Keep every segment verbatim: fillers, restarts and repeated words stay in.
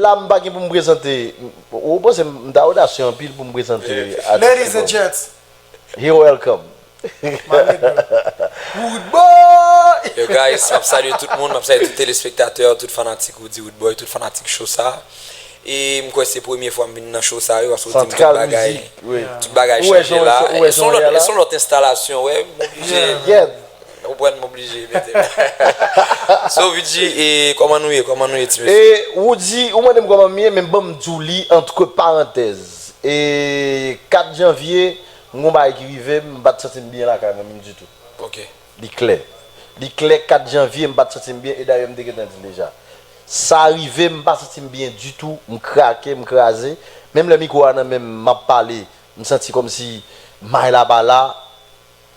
La, m pa gen pou m prezante. Ou panse m ta odasye anpil pou m prezante atis. Ladies and gents, you're welcome. My nigga. Rude boy! Yo, guys, m ap salye tout moun, m ap salye tout telespektatè, tout fanatik Roody Roodboy, tout fanatik show sa. E m kwè se premye fwa m vin nan show sa yo, paske w di m tout bagay, tout bagay chanje la. E se yon lòt, e se yon lòt enstalasyon, wè, m oblije. Ou konprann, m oblije mete. So, Roody, e kòman nou ye? Kòman nou ye, ti mesye? E Roody, ou mande m kòman m ye, men ban m di w li, antre parantèz. E kat janvye, m gon bagay ki rive m, m pa t santi m byen lakay mwen menm ditou. Ok. Li klè. Li klè, kat janvye, m pa t santi m byen, e dayè m te gentan di l deja. Sa rive, m pa santi m byen ditou, m krake, m kraze. Menm lè mikwo a nan men m, m ap pale, m santi kòmsi may la pa la,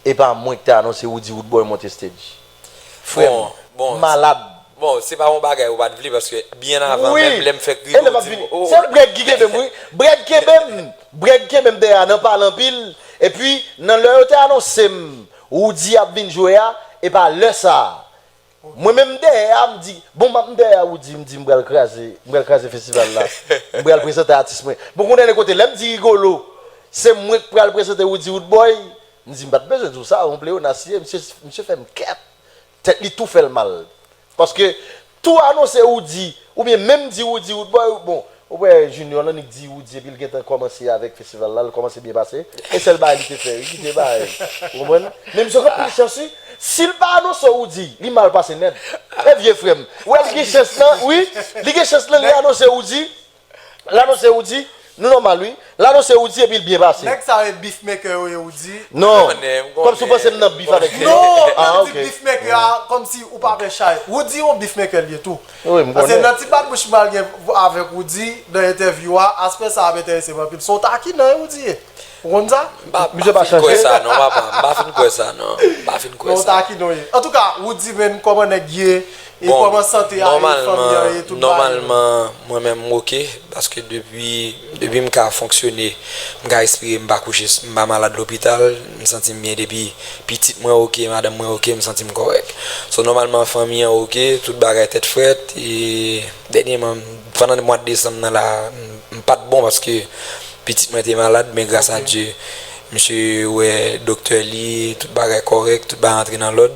e pa mwen ki te anonse Roody Roodboy monte stage. Frè m, m malad. Bon, se pa yon bagay ou pa t vle, paske byen avan menm lè m fèk rive, ou di m, oh. Se Breg ki kenbe m, wi. Breg kenbe m. Breg kenbe m dèyè a nan pale anpil. Epi, nan lè yo te anonse m, Roody ap vin jwe a, e pa lè sa a. Mwen menm dèyè a, m di, bon, m ap m dèyè a, Roody, m di, m pral kraze, m pral kraze festival la. M pral prezante atis mwen. Bon, kounye a kote, lè m di Rigolo, se mwen k pral prezante Roody Roodboy, m di, m pa t bezwen di w sa, yon pleyonas li ye, misye, misye fè m kèt. Tèt li tou fè l mal. Paske tou anonse Roody, oubyen menm di Roody Roodboy, bon, ou wè Junior lan, li di Roody, epi l gentan kòmanse avèk festival la, l kòmanse byen pase. E sèl bagay li te fè, wi, ki te bay. Ou konprann? Men misye gen anpil chans, wi. Si l pa anonse Roody, li mal pase nèt. E vye frè m. Ou wè, li gen chans lan, wi. Li gen chans lan, li anonse Roody. L anonse Roody, nou nòmal, wi. L anonse Roody epi l byen pase. Nèg sa yo e beefmaker yo ye, Roody. Non. Kòmsi w panse m nan beef avèk yo? Non, lè m di beefmaker a, kòmsi ou pa fè chay. Roody yon beefmaker li ye tou. Wi, m konnen. Paske nan ti bat bouch mal gen avèk Roody, nan entèvyou a, aspè sa ap enterese m anpil. Se yon takinan, wi, Roody ye. Ou konn sa? M pa, m pa fin kwè sa, non, papa. M pa fin kwè sa, non. M pa fin kwè sa. Non, takinan, wi. Antouka, Roody, men, kòman nèg ye? E kòman sante a ye, fanmi an ye, tout bagay yo? Nòmalman, mwen menm, m oke, paske depi, depi m ka fonksyone, m ka respire, m pa kouche, m pa malad lopital, m santi m byen depi pitit mwen oke, madanm mwen oke, m santi m kòrèk. So, nòmalman, fanmi an oke, tout bagay tèt frèt, e dènyèman, pandan mwa desanm nan la, m, m pa t bon paske pitit mwen te malad, men gras a Dye, misye wè doktè li, tout bagay kòrèk, tout bagay antre nan lòd.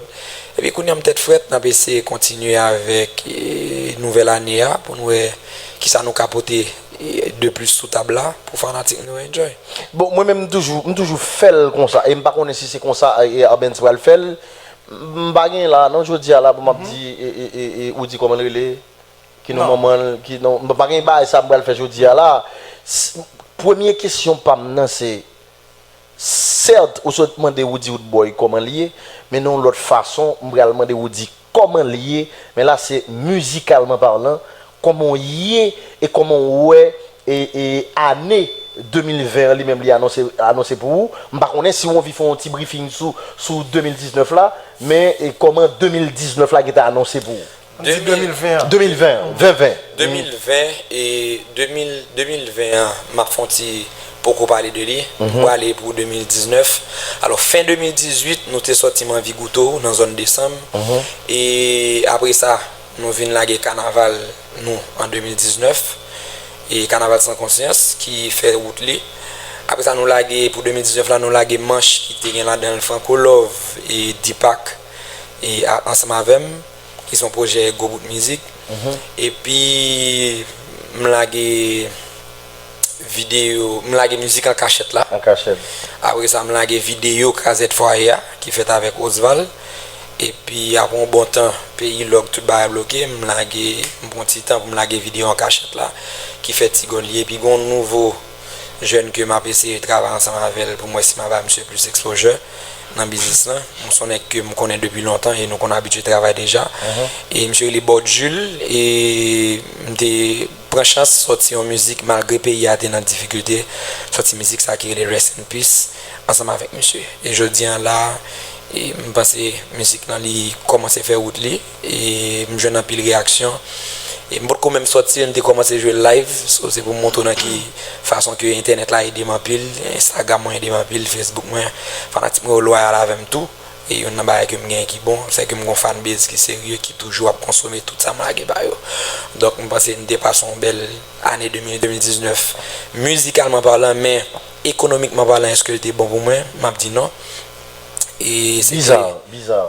Epi kounye a m tèt frèt, n ap eseye kontinye avèk, e, nouvèl ane a pou n wè kisa nou ka pote, e, de plis sou tab la pou fanatik nou enjoy. Bon, mwen menm m toujou, m toujou fè l konsa, e m pa konnen si se konsa, e, e, Abens pral fè l. M pa gen la, non, jodi a la pou m ap di, e, e, e, e, ou di kòman l rele, ki non manman l, ki non, m pa gen bagay sa m pral fè jodi a la. S-, premye kesyon pa m nan se, sèt, ou sot mande Roody Roodboy kòman l ye, men nan yon lòt fason, m pral mande Roody kòman l ye, men la se mizikalman palan, kòman w ye e kòman w wè e, e ane de mil ven an li menm li anonse, anonse pou ou. M pa konnen si w anvi fè yon ti briefing sou, sou de mil diznèf la, men e kòman de mil diznèf la gentan anonse pou ou. N di de mil ven an. De mil ven, ven ven. De mil ven e de mil, de mil ven an, m ap fè yon ti poko pale de li. M prale pou de mil diznèf. Alò, fen de mil dizuit, nou te sòti M anvi goute w nan zòn Desanm. E apre sa, nou vin lage kanaval nou an de mil diznèf. E Kanaval San Konsyans ki fè wout li. Apre sa, nou lage, pou de mil diznèf la, nou lage Manch ki te gen ladan l Franco Love e Deepak e a-, ansanm avè m, ki se yon pwojè Gwo Bout Mizik. Epi, m lage videyo, m lage mizik An Kachèt la. An Kachèt. Apre sa, m lage videyo Krazèt Fwaye a, ki fèt avèk Osval. Epi, apre yon bon tan, peyi lòk, tout bagay bloke, m lage, m pran ti tan pou m lage videyo An Kachèt la, ki fè Ti Gòl ye. Epi, gen yon nouvo jèn ke m ap eseye travay ansanm avè l pou m wè si m ap ba misye plis exposure nan biznis lan. M se yon nèg ke m konnen depi lontan e nou konn abitye travay deja. E misye rele Bòt Jules e m te pran chans sòti yon mizik malgre peyi a te nan difikilte, sòti mizik sa ki rele Rest in Peace ansanm avèk misye. E jodi a la, e m panse mizik lan li kòmanse fè wout li, e m jwenn anpil reyaksyon. E m potko menm sòti l, m te kòmanse jwe l live, so se pou m montre w nan ki fason ke entènèt la ede m anpil, Instagram mwen ede m anpil, Facebook mwen, fanatik mwen yo lwayal avè m tou. E youn nan bagay ke m gen ki bon, se ke m gen yon fanbase ki serye, ki toujou ap konsome tout sa m lage ba yo. Donk, m panse n te pase yon bèl ane de mil, de mil diznèf, mizikalman palan, men ekonomikman palan, èske l te bon pou mwen? M ap di non. E se te Biza, biza.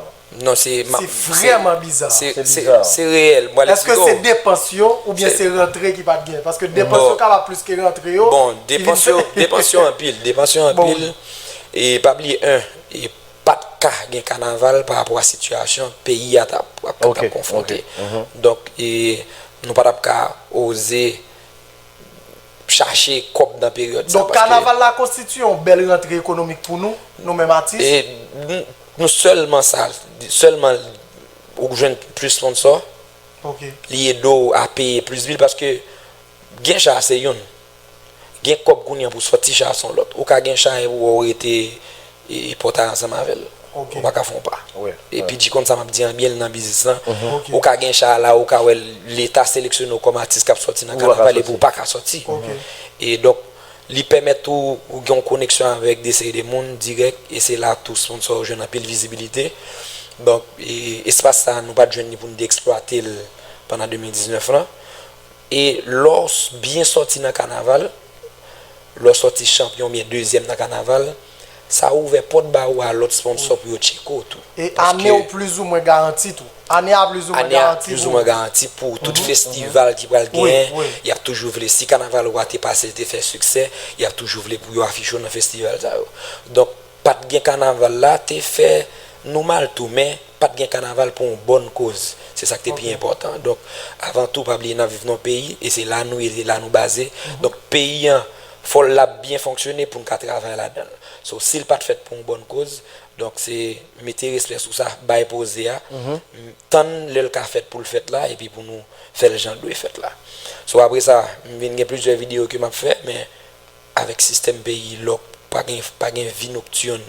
Non, se, m ap, Se se, vrèman biza. se, Se se, biza. se reyèl. M pral Èske eksplike se w. depans yo oubyen Se se rantre ki pa t gen? Paske depans Bon. yo kapab plis ke rantre yo. Bon, Ki vin depans yo, fè depans yo anpil, depans yo Bon. anpil. E pa bliye, en, e pa t ka gen kanaval pa rapò a sitiyasyon peyi a t ap, ap, t ap Ok, konfwonte. ok, mhm. Donk, e, nou pa t ap ka oze chache kòb nan peryòd sa, Donk, paske kanaval la konstitiye yon bèl rantre ekonomik pou nou, nou menm atis? E, n-, nou sèlman sa, sèlman ou jwenn plis sponsò, Ok. li ede w a peye plis bil, paske gen cha se youn. Gen kòb kounye a pou sòti cha se yon lòt. Ou ka gen cha epi w rete e, e pòtay ansanm avè l. Ok. Ou pa ka fè yon pa. Wi, E wi. P J konn sa m ap di an byen, l nan biznis lan. Ok. Ou ka gen cha la, ou ka wè Leta seleksyone w kòm atis k ap sòti nan Ou pa ka kanaval epi sòti. ou pa ka sòti. Ok. E donk, li pèmèt ou, ou gen yon koneksyon avèk de seri de moun dirèk, e se la tou sponsò yo jwenn anpil vizibilite. Donk, e, espas sa, nou pa t jwenn li pou n te eksplwate l pandan de mil diznèf lan. E lè w s-, byen sòti nan kanaval, lè w sòti chanpyon oubyen dezyèm nan kanaval, sa ouvè pòt ba ou a lòt sponsò pou yo tcheke w tou. E Paske ane w plizoumwen garanti tou. Ane a plizoumwen ane a garanti plizoumwen pou garanti pou tout Mhm, festival ki pral wi, genyen, wi. y ap toujou vle. Si kanaval ou a te pase, l te fè siksè, y ap toujou vle pou yo afiche w nan festival sa yo. Donk, pa t gen kanaval la, te fè nou mal tou, men pa t gen kanaval pou yon bòn koz. Se sa k te pi Ok. enpòtan. Donk, avan tou, pa bliye n ap viv nan yon peyi, e se la nou ye, se la nou baze. Mhm. Donk, peyi an, fò l ap byen fonksyone pou n ka travay ladan l. So, si l pa t fèt pou yon bòn koz, donk, se mete respè sou sa, bay poze a, Mhm. tann lè l ka fèt pou l fèt la, epi pou nou fè l jan l dwe fèt la. So, apre sa, m vin gen plizyè videyo ke m ap fè, men avèk sistèm peyi lòk, pa gen, pa gen vi noktiòn,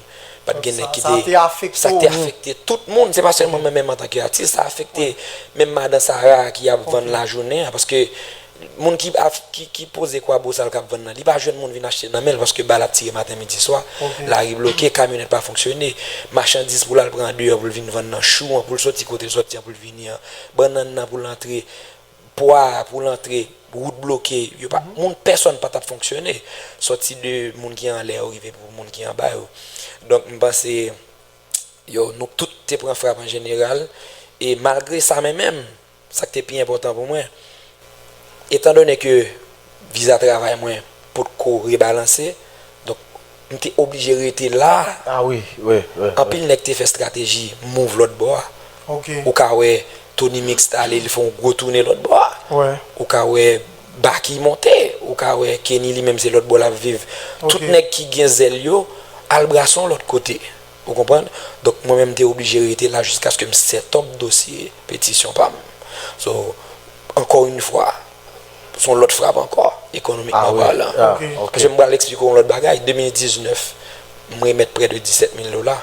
pa t gen Sa, nèg ki sa te, te afekte sa w te tou. afekte tout moun, se pa sèlman mwen menm antanke atis, sa afekte menm madan Sara ki ap vann Ok. lajounen an, paske moun ki, af-, ki, ki poze kwabosal k ap vann nan, li pa jwenn moun vin achte nan men l, paske bal ap tire maten, midi, swa, Ok. lari bloke, kamyonèt pa fonksyone, machandiz pou l al pran andeyò pou l vin vann nan, chou an pou l soti kote l soti an pou l vini an, bannann nan pou l antre, pwa a pou l antre, wout bloke, yo pa, Mhm. moun, pèsòn pa t ap fonksyone. Sòti de moun ki anlè yo rive pou moun ki anba yo. Donk, m panse, yo, nou tout te pran frap an jeneral. E malgre sa, men menm, sa k te pi enpòtan pou mwen, etan done ke viza travay mwen potko rebalanse, donk, m te oblije rete la. Ah wi, wi, wi, wi. Anpil nèg te fè estrateji move lòt bò a. Ok. Ou ka wè Tony Mix t ale, li fè yon gwo tounen lòt bò a. Wi. Ou ka wè Baky monte, ou ka wè Kenny li menm se lòt bò l ap viv. Ok. Tout nèg ki gen zèl yo al brase yon lòt kote. Ou konprann? Donk, mwen menm, m te oblije rete la jiskaske m set up dosye petisyon pa m. So, ankò yon fwa, se yon lòt frap ankò, ekonomikman Ah wi. palan. Ah, Ok. ok. Paske m pral eksplike w yon lòt bagay. De mil diznèf, m remèt prè de disèt mil dola.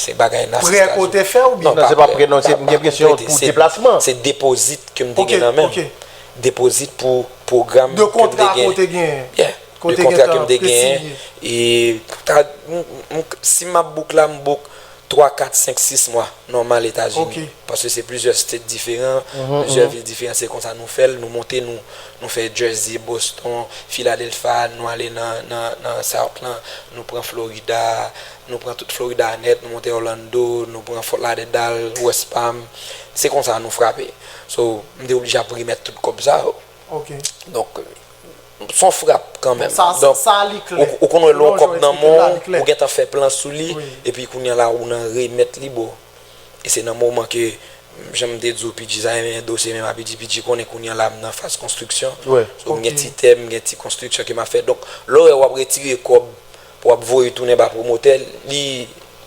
Se bagay nan Prè asistan. kote fè oubyen? Non, Non, se pa pa prè. prè, non, se, Non, m gen pa enpresyon prete, pou se, deplasman. se depozit ke m te Ok, gen nan men m. ok. Depozit pou pwogram De ke m te kontra gen. kote gen. Yeah. De Kote kontra gen ke m te gen. presiye. E ta, m, m, si m ap book la, m book twa, kat, senk, sis mwa nòmal Etazini. Ok. Paske se plizyè state diferan, Mhm, plizyè mhm. vil diferan, se konsa nou fè l, nou monte, nou, nou fè Jersey, Boston, Philadelphia, nou ale nan, nan, nan South lan, nou pran Florida, nou pran tout Florida nèt, nou monte Orlando, nou pran Fort Lauderdale, West Palm. Se konsa nou frape. So, m te oblije ap remèt tout kòb sa yo. Ok. Donk, se yon frap kanmenm. Sa, sa, Donk, sa li klè. ou, ou konn wè lè yon Yon kòb jan nan eksplike men la, w, li klè. ou gentan fè plan sou li, Wi. epi kounye a la, ou nan remèt li, bro. E se nan moman ke, jan m te di w, P G sa renmen dosye menm a P G, P G konnen kounye a la, m nan faz konstriksyon. Wi. So, m gen Ok. ti tè, m gen ti konstriksyon ke m ap fè. Donk, lè w wè w ap retire kòb pou w ap voye tounen ba pwomotè, li,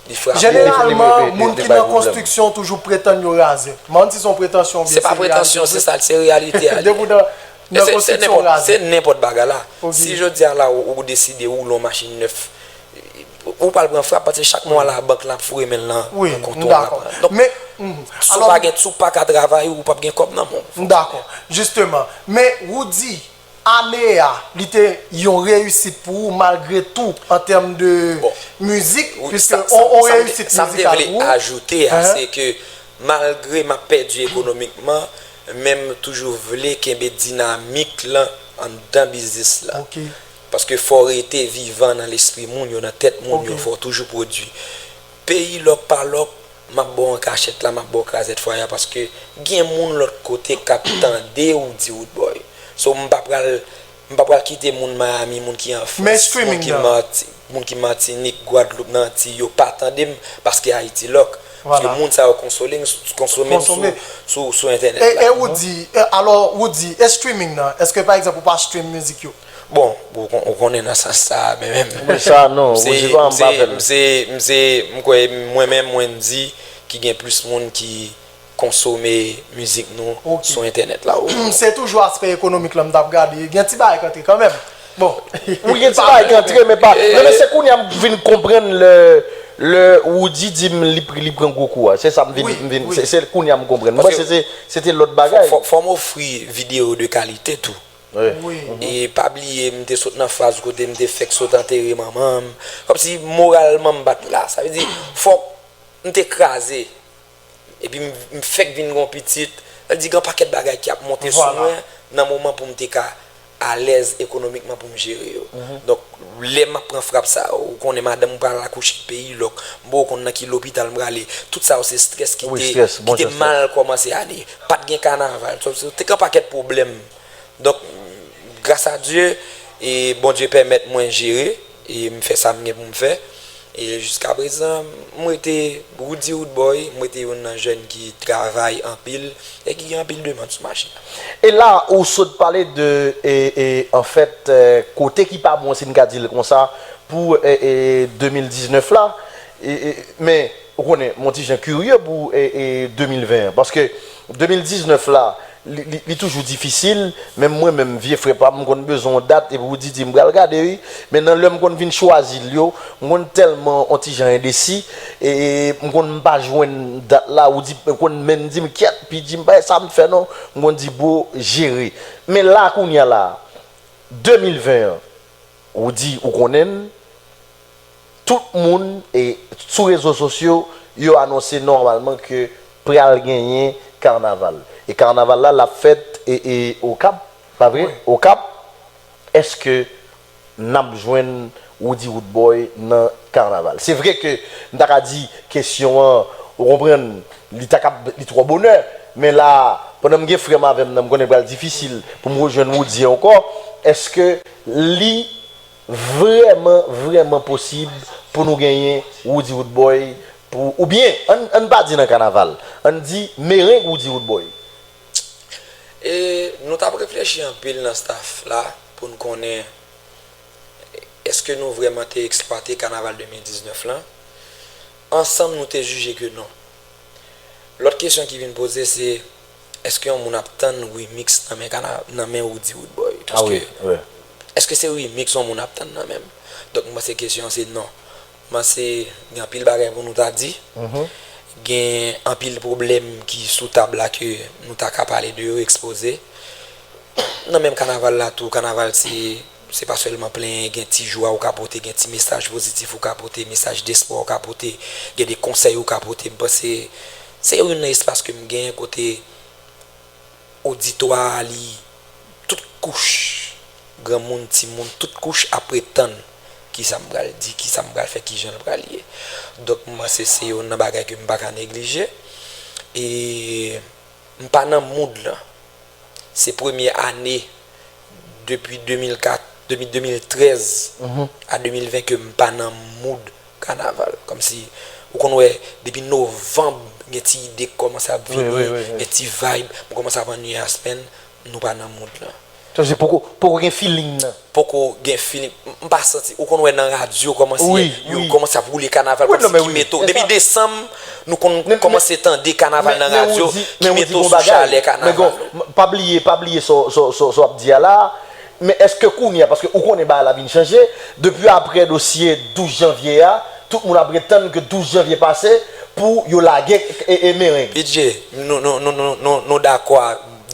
li frape. Jeneralman, Li, li, li, moun li ki bay nan pwoblèm. konstriksyon toujou pretann yo razè. M pa konn si se yon pretansyon oubyen Se pa se reyalite pretansyon, se vre. sa, se reyalite a li. Depi w nan, E nan se, se konstriksyon nenpòt, razè. se nenpòt bagay la. Ok. Si jodi a la, ou, ou deside ou lon machin nèf, ou pral pran frap, paske chak mwa la, bank la ap foure men l nan, Wi, nan kontwa m la. dakò. Donk, Men, mhm. si w Alò, pa gen, si w pa ka travay, ou p ap gen kòb nan men w. M dakò. Jisteman. Men, Roody, Ane a, li te yon reyisit pou ou malgre tou an tèm de mizik, piske on reyisit mizikal pou ou. Sa m te vle ajoute a, se ke malgre m ap pèdi ekonomikman, men m toujou vle kenbe dinamik lan anndan biznis la. Paske fò w rete vivan nan lespri moun yo, nan tèt moun yo, fò w toujou pwodui. Peyi lòk pa lòk, m ap ba w an kachèt la, m ap ba w krazèt fwaye a, paske gen moun lòt kote k ap tande Roody Roodboy. So, m pa pral, m pa pral kite moun Miami, moun ki an Frans, moun ki Mati-, moun ki Matinik, Gwadloup, nan Antiy yo pa tande m, paske Ayiti lòk. Paske moun sa yo konsole m, konsome m sou, sou, sou entènèt la. E, e Roody, e, alò, Roody, e streaming nan, èske pa egzanp ou pa stream mizik yo? Bon, ou kon-, ou konnen nan sans sa a, men menm. Wi, sa non, m se, Roody pa m pa fè l. M se, m se, m kwè mwen menm, mwen di ki gen plis moun ki konsome mizik nou sou entènèt la. Se toujou aspè ekonomik lan m t ap gade. Gen ti bagay k antre kanmenm. Bon. Wi, gen ti bagay k antre, men pa, men, men se kounye a m vin konprann lè, lè Roody di m li pri-, li pran gwo kou a. Se sa m vin, m vin, se, se kounye a m konprann. Mwen panse se, se te lòt bagay. Fò, fò, fò m ofri videyo de kalite tou. Wi. E pa bliye, m te sot nan faz kote m te fèk sot antere manman m. Kòmsi moralman m pa t la. Sa vle di, fòk m te kraze. Epi m, m fèk vin gen yon pitit. Sa vle di, gen yon pakèt bagay ki ap monte sou mwen nan moman pou m te ka alèz ekonomikman pou m jere yo. Donk, lè m ap pran frap sa yo, ou konnen madanm ou pral akouche peyi lòk, m poko konn nan ki lopital m prale. Tout sa yo se strès ki te, ki te mal kòmanse ane. Pa t gen kanaval. Te gen yon pakèt pwoblèm. Donk, gras a Dye, e Bondye pèmèt mwen jere, e m fè sa m gen pou m fè. E jiskaprezan, m rete Roody Roodboy, m rete youn nan jèn ki travay anpil e ki gen anpil demann sou mache a. E la, ou sot pale de, e, e, anfèt, e, kote ki pa bon, si n ka di l konsa, pou, e, e, de mil diznèf la. E, e, men, ou konnen, m on ti jan kirye pou, e, e, de mil ven an. Paske de mil diznèf la, li, li, li toujou difisil, men mwen menm, vye frè pa m, m konn bezwen yon dat, epi Roody di m pral gade, wi. Men nan lè m konn vin chwazi l yo, m konn tèlman on ti jan endesi, e, e m konn m pa jwenn dat la, Roody konn menm di m, kyèt, P J, m pa sa m fè non, m konn di, bro, jere. Men la, kounye a la, de mil ven an, Roody, ou konnen l, tout moun, e, sou rezo sosyo, yo anonse nòmalman ke pral genyen kanaval. E kanaval la, l ap fèt, e, e, Okap, pa vre? Okap, èske n ap jwenn Roody Roodboy nan kanaval? Se vre ke m ta ka di kesyon an, ou konprann, li ta ka, li twò bonè, men la, pandan m gen frè m avè m nan, m konnen pral difisil pou m rejwenn Roody ankò. Èske li vrèman, vrèman posib pou nou genyen Roody Roodboy pou, oubyen, ann, ann pa di nan kanaval, ann di mereng Roody Roodboy? E nou t ap reflechi anpil nan staff la pou n konnen èske nou vrèman te eksplwate kanaval de mil diznèf lan. Ansanm, nou te jije ke non. Lòt kesyon ki vin poze se, èske yon moun ap tann remix nan men kana-, nan men Roody Roodboy? Paske, èske se remix yon moun ap tann nan men m? Donk, m panse kesyon an se non. M panse gen anpil bagay pou nou ta di. Gen anpil pwoblèm ki sou tab la ke nou ta ka pale de yo, ekspoze. Nan menm kanaval la tou, kanaval se, se pa sèlman plenyen, gen ti jwa ou ka pote, gen ti mesaj pozitif ou ka pote, mesaj despwa ou ka pote, gen de konsèy ou ka pote. M panse se youn nan espas ke m genyen kote oditwa a, li tout kouch, granmoun, timoun, tout kouch ap ret tann kisa m pral di, kisa m pral fè, kijan l pral ye. Donk, m panse se youn nan bagay ke m pa ka neglije. E m pa nan mood lan. Se premye ane depi de mil kat, depi de mil trèz a de mil ven ke m pa nan mood kanaval. Kòmsi, ou konn wè, depi novanm, gen ti ide k kòmanse ap vini, gen ti vibe, m kòmanse ap annuiye a sèmen, nou pa nan mood lan. Sa vle di poko, poko gen feeling nan. Poko gen feeling. M, m pa santi. Ou konn wè nan radyo kòmanse, yo kòmanse ap woule kanaval kòmsi ki mete w. Depi desanm, nou konn kòmanse tande kanaval nan radyo ki mete w sou chalè kanaval. Pa bliye, pa bliye sa w ap di a la. Men èske kounye a, paske ou konnen bagay la vin chanje, depi aprè dosye douz janvye a, tout moun ap ret tann ke douz janvye pase pou yo lage e, e mereng. P J, nou, nou, nou, nou, nou, nou dakò,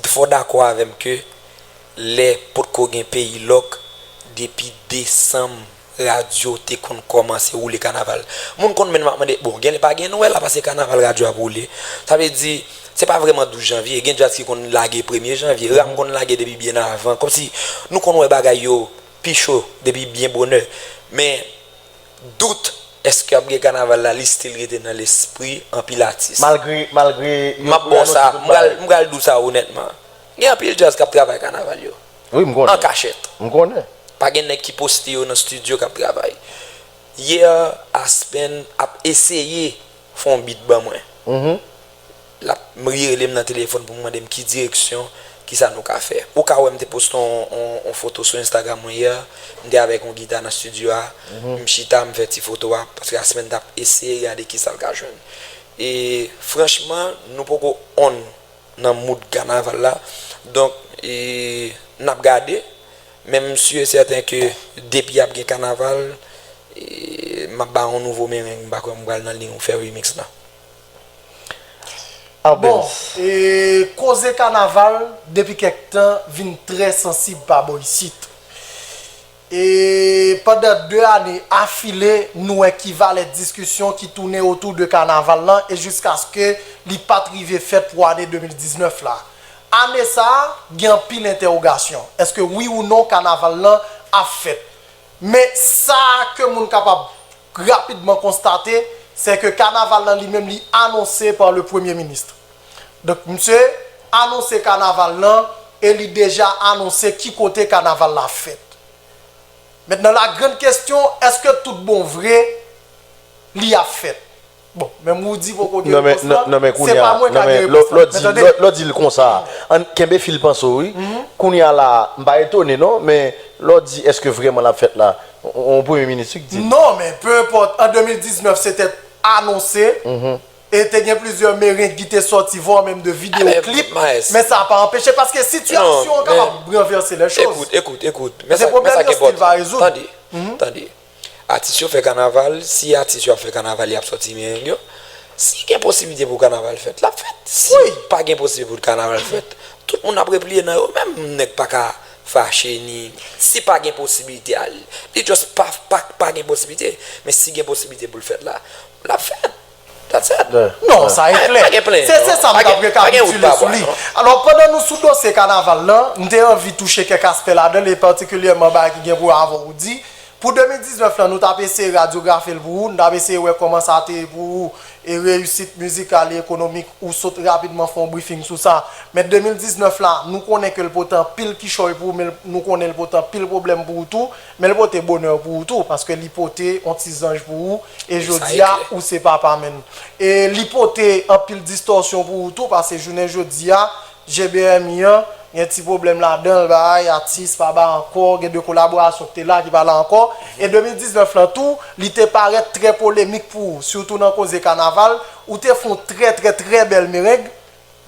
fò w dakò avè m ke lè potko gen peyi lòk, depi desanm, radyo te konn kòmanse woule kanaval. Moun konn menm ap mande, bon, genlè pa gen nouvèl la paske kanaval radyo ap woule. Sa vle di, se pa vrèman douz janvye. Gen djaz ki konn lage premye janvye. Ram konn lage depi byen avan. Kòmsi nou konn wè bagay yo pi cho depi byen bonè. Men, dout èske ap gen kanaval la, li still rete nan lespri anpil atis. Malgre, malgre yo M ap ba w sa, anonse tout m pral, bagay. M pral di w sa onètman. Gen anpil djaz k ap travay kanaval yo. Wi, m konnen. An kachèt. M konnen. Pa gen nèg ki poste yo nan estidyo k ap travay. Yè, Aspen ap eseye fè yon beat ban mwen. Mhm. L ap, m rele m nan telefòn pou mande m ki direksyon, ki sa nou ka fè. Ou ka wè m te poste yon, yon, yon foto sou Instagram mwen yè, m te avèk yon gita nan estidyo a, Mhm. M chita, m fè ti foto a, paske Aspen t ap eseye gade ki sa l ka jwenn. E franchman, nou poko on nan mood kanaval la. Donk, e, n ap gade, men m si e sèten ke depi ap gen kanaval, e, m ap ba yon nouvo mereng, m pa kwè m pral nan liy ou fè remix la. Bon, Albens. E, koze kanaval, depi kèk tan, vin trè sansib pa bò isit. E pandan de ane afile, nou wè ki valè diskisyon ki tounen otou de kanaval lan e jiskaske li pa t rive fèt pou ane de mil diznèf la. Ane sa a, gen anpil entèwogasyon. Èske wi ou non kanaval lan ap fèt? Men sa ke moun kapab rapidman konstate, se ke kanaval lan li menm li anonse pa le premye minis. Donk, misye anonse kanaval lan e li deja anonse ki kote kanaval la ap fèt. Mentnan, la grande question, èske tout bon vre li ap fèt? Bon, menm Roody poko gen Non, men, repons non, lan, non, men se kounye pa a, mwen k non, a gen men, lò, repons lò lan. di, Mwen tande. lò, lò di l konsa, ann kenbe fil panse w, wi. Mhm. Kounye a la, m pa etone, non, men lò di, èske vrèman l ap fèt la? On, on premye minis, wi, k di l. Non, men peu importe, an de mil diznèf, se te anonse. Mhm. E te gen plizyè mereng ki te sòti, vwa menm de videyo klip, men sa pa anpeche, paske sitiyasyon an kapab ranvèse lè choz. Ekout, ekout, ekout. Men sa, men sa ki enpòtan. Tande, tande. Atis yo fè kanaval, si atis yo ap fè kanaval, y ap sòti mereng yo. Si gen posiblite pou kanaval fèt, l ap fèt. Si pa gen posiblite pou kanaval fèt, tout moun ap repliye nan yo menm, nèg pa ka fache ni, si pa gen posiblite a, li just pa, pa, pa gen posiblite, men si gen posiblite pou l fèt la, l ap fèt. That's it. Non, sa e klè. Se, se sa m t ap rekapitile sou li. Alò, pandan nou sou dosye kanaval lan, m te anvi touche kèk aspè ladan l, e patikilyèman bagay ki gen pou wè avè w, Roody. Pou de mil diznèf lan, nou t ap eseye radyografe l pou ou, nou t ap eseye wè kòman sa te ye pou ou, e reyisit mizikal e ekonomik, ou sot rapidman fè yon briefing sou sa. Men de mil diznèf la, nou konnen ke l pote anpil kichòy pou ou, men nou konnen l pote anpil pwoblèm pou ou tou, men l pote bonè pou ou tou, paske li pote yon ti zanj pou ou, e jodi a, ou se papa menm. E li pote anpil distòsyon pou ou tou, paske jounen jodi a, G B M I an, gen ti pwoblèm ladan l, bay, atis pa bay ankò, gen de kolaborasyon ki te la ki pa la ankò. E de mil diznèf lan tou, li te parèt trè polemik pou ou, sitou nan koze kanaval, ou te fè yon trè, trè, trè bèl mereng,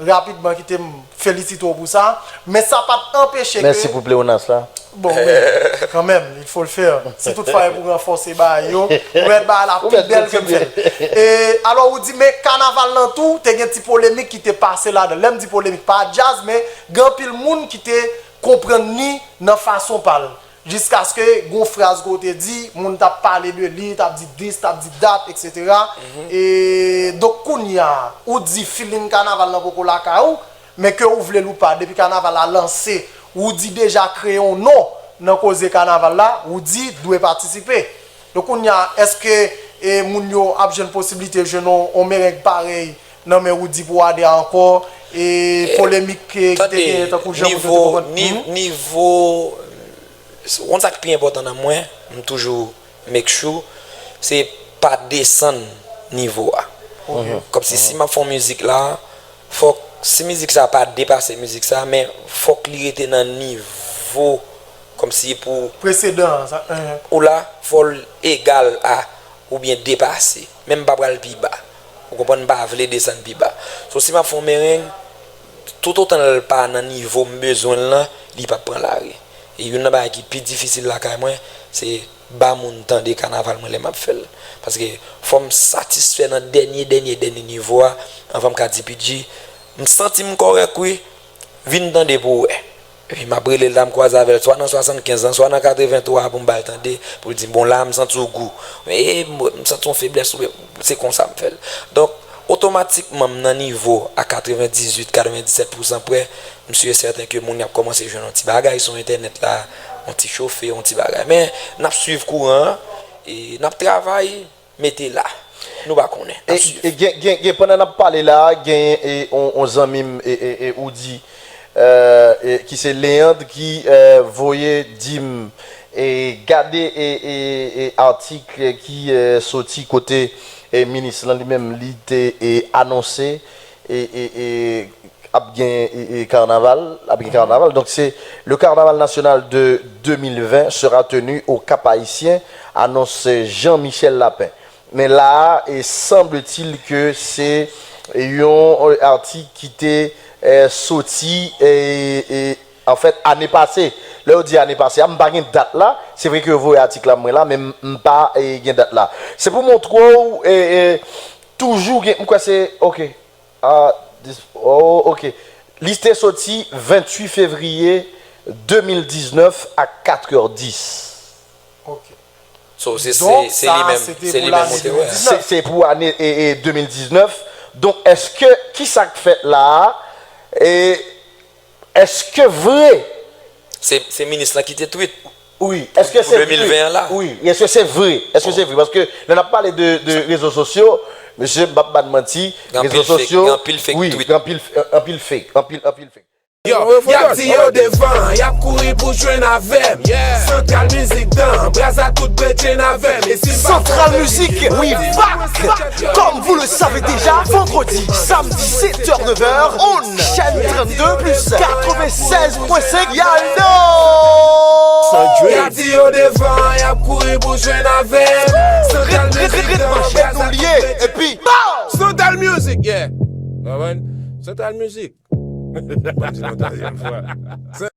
rapidman kite m felisite w pou sa, men sa pa t anpeche ke Mèsi pou pleonas la. Bon, men, kanmenm, il faut le faire. Si toutfwa e pou ranfòse bagay yo, ou mèt bagay la pi bèl ke m fè l. E, alò, ou di, men kanaval lan tou, te gen ti polemik ki te pase ladan l. Lè m di polemik, pa djaz, men gen anpil moun ki te konprann li nan fason pa l. Jiskaske gen yon fraz ke w te di, moun t ap pale de li, t ap di this, t ap di that, et cetera. E, donk, kounye a, ou di feeling kanaval lan poko lakay ou, men ke ou vle l ou pa, depi kanaval la lanse, Roody deja kreye yon non nan koze kanaval la, Roody dwe patisipe. Donk, kounye a, èske, e, moun yo ap jwenn posiblite jwenn yon, yon mereng parèy nan men Roody Pwade a ankò, e, polemik, e, ki te genyen tankou jan moun yo te konprann? Nivo, nivo, yon sa k pi enpòtan nan mwen, m toujou make sure, se pa desann nivo a. Kòmsi si m ap fè yon mizik la, fòk, si mizik sa pa depase mizik sa, men fòk li rete nan nivo, kòmsi pou Presedan an, sa, ou la, fò l egal a, oubyen depase. Men m pa pral pi ba. Ou konprann, m pa vle desann pi ba. So, si m ap fè yon mereng, toutotan l pa nan nivo m bezwen l lan, li p ap pran lari. E youn nan bagay ki pi difisil lakay mwen, se ba moun tande kanaval mwen lè m ap fè l. Paske fò m satisfè nan dènye, dènye, dènye nivo a, anvan m ka di P G, m santi m kòrèk wi, vin tande pou w wè. Epi m ap rele l la, m kwaze avè l, swa nan swasannkenz lan, swa nan katrevenntwa pou m ba l tande, pou l di m, "Bon, la, m santi w gou." E, m, m santi yon feblès, oubyen se konsa m fè l. Donk, otomatikman, m nan nivo a katrevendizuit, katrevendisèt pousan prè, m si e sèten ke moun y ap kòmanse jwenn yon ti bagay sou entènèt la, yon ti chofe, yon ti bagay. Men, n ap swiv kouran an, e n ap travay, mete la. Nou pa konnen. N ap swiv. E gen, gen, gen, pandan n ap pale la, gen e, on, on zanmi m, e, e, e, ou di, e, e, ki se Leandre ki e, voye di m, e, gade e, e, e, atik ki e, soti kote e, minis lan li menm li te e, anonse e, e, e, ap gen e, e, karnaval, ap gen karnaval. Donc c'est le carnaval national de deux mille vingt sera tenu au Cap-Haïtien, annonce Jean-Michel Lapin. Men la a, e, semble-t-il que se yon e, atik ki te e, soti e, e, an fèt ane pase. Lè yo di ane pase a, m pa gen dat la. Se vre ke yo voye atik la mwen la, men m, m pa e, gen dat la. Se pou montre w e, e, toujou gen, m kwè se, ok. Ah, dis-, oh, ok. Li te soti venntuit fevriye de mil diznèf a katrè dis. Ok. So, se, se, se li menm, se li menm ou te wè. Se, se pou ane e, e, de mil diznèf. Donk, èske, ki sa k fèt la a? E, èske vre? Se, se minis lan ki te tweet. Wi, èske se vre? Pou de mil ven an la. Wi, èske se vre? Èske se vre? Paske lè n ap pale de, de rezo sosyo, mesye, m p ap ba n manti, rezo sosyo, gen anpil fake, gen anpil fake tweet. Wi, gen anpil, anpil fake, anpil, anpil fake. Yo, y ap di yo devan, y ap kouri pou jwenn avè m. Santral Mizik dan, braz a tout bredjenn avè m. E si m pa Santral Mizik, we back! Comme vous le savez déjà, vendredi, samedi, sept heures, neuf heures, on chaîne trente-deux plus quatre-vingt-seize point cinq, y'all know! Y ap di yo devan, y ap kouri pou jwenn avè m. Santral Mizik dan, braz a tout bredjenn. Epi, Santral Mizik, yeah. Santral Mizik. Mwen di nou twazyèm fwa.